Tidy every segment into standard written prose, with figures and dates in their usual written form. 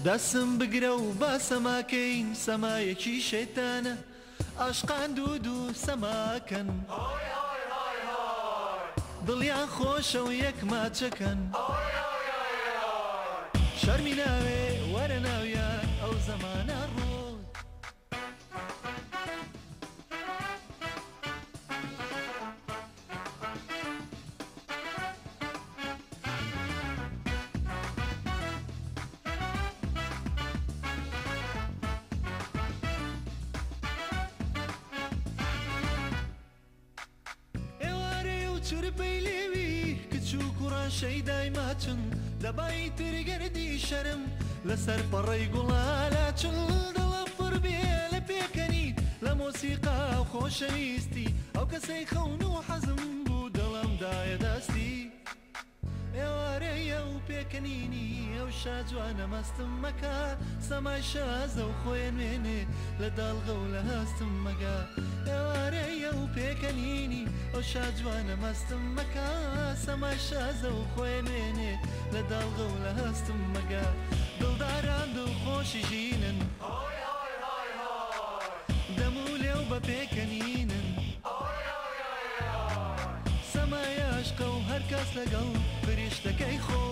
دەسم بگرە و با سەماکەین سەمایەکی شێتانە ئاشقان دوو دوو سەماکەن دڵیان خۆشە و یەک ماچەکەن شەرمی ناوێ وەرە ناویان ئەو زەمانە ڕۆی. ئێوارەی و چرپەی لێوی کچ و کوڕان شەیدای ماچن دەبای تر گەردی شەرم لەسەر پەڕەی گوڵالاچن دڵم پڕ بێ لە پێکەنین لە مۆسیقا و خۆشەویستی ئەو کەسەی خەون و حەزم بوو دڵم دایە دەستی ئێوارەیە و پێکەنینی ئەو شاجوانە مەستم مەکە سەمای شازە و خۆی نوێنێ لە داڵغە و لە هەستم مەگە ئێوارەیە و پێکەنینی ئەو شاجوانە مەستم مەکە سەمای شازە و خۆی نوێنێ لە داڵغە و لە هەستم مەگە دڵداران دڵخۆشی ژینن دەم و لێو بە پێکەنینن سەمای عەشقە و هەر کەس لەگەڵ فریشتەکەی خۆ.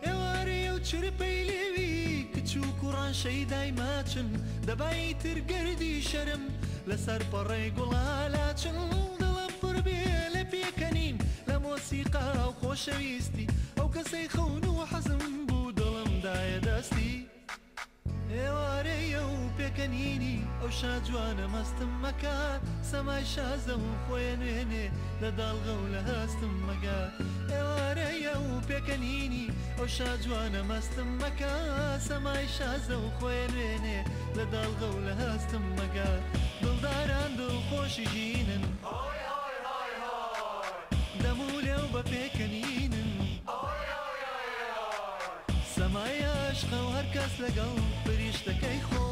ئێوارەیە و چرپەی لێوی کچ و کوڕان شەیدای ماچن دەبای تر گەردی شەرم لەسەر پەڕەی گوڵالاچن دڵم پڕ بێ لە پێکەنین لە مۆسیقا و خۆشەویستی ئەو کەسەی خەون و حەزم بوو دڵم دایە دەستی. ئێوارەیە و پێکەنینی ئەو شاجوانە مەستم مەکە سەمای شازە و خۆیە نوێنێ لە داڵغە و لە هەستم مەگە ئێوارەیە و پێکەنینی ئەو شاجوانە مەستم مەکە سەمای شازە و خۆیە نوێنێ لە داڵغە و لە هەستم مەگە دڵداران دڵخۆشی ژینن دەم و لێو بە پێکەنینن سەمای عەشقە و هەر کەس لەگەڵ فریشتەکەی خۆ.